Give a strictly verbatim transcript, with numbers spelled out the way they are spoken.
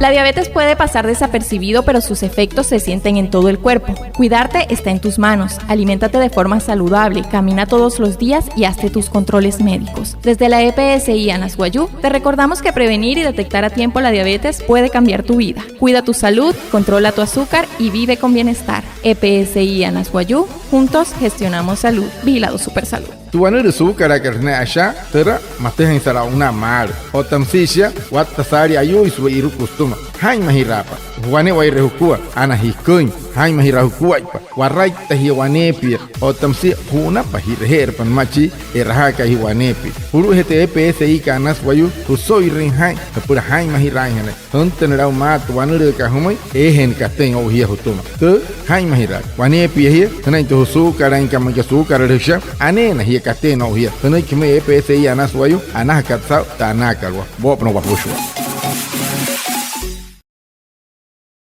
La diabetes puede pasar desapercibido, pero sus efectos se sienten en todo el cuerpo. Cuidarte está en tus manos. Aliméntate de forma saludable, camina todos los días y hazte tus controles médicos. Desde la E P S I Anas Wayuu, te recordamos que prevenir y detectar a tiempo la diabetes puede cambiar tu vida. Cuida tu salud, controla tu azúcar y vive con bienestar. E P S I Anas Wayuu, juntos gestionamos salud. Vigilado Supersalud. Tü wanülüü suukalaakat sünain asha, türa matüjainsalü o'unaa maalü. Otta müsia shia, watta saalii ayuuisü we'iruku sütüma. Jaa'inmajiraapa wane'ewai jukua, ana jiküin. Jaa'inmajiraa jukuaippa, waraitta jia waneepia. Otta müsia ju'unapa ji'raje'erüpa nümaa chi e'rajaakai jia waneepia. Julu'ujee tü E P S I-kat Anas Wayuu, jüso'irüin jaa'in süpüla jaa'inmajiraainjanain. Jüntünüle aa'u maa tü wanülüükat jümüin, eejeenü katüin o'u jia jütüma. Tü jaa'inmajiraa waneepia jia sünain tü jüsuukalainkat, müin aka suukalale jüsha, aneena jia katüin o'u jia. Sünüiki jümüin E P S I Anas Wayuu, anajakat saa'u tü anaakalü woo'opünaa wapüshua.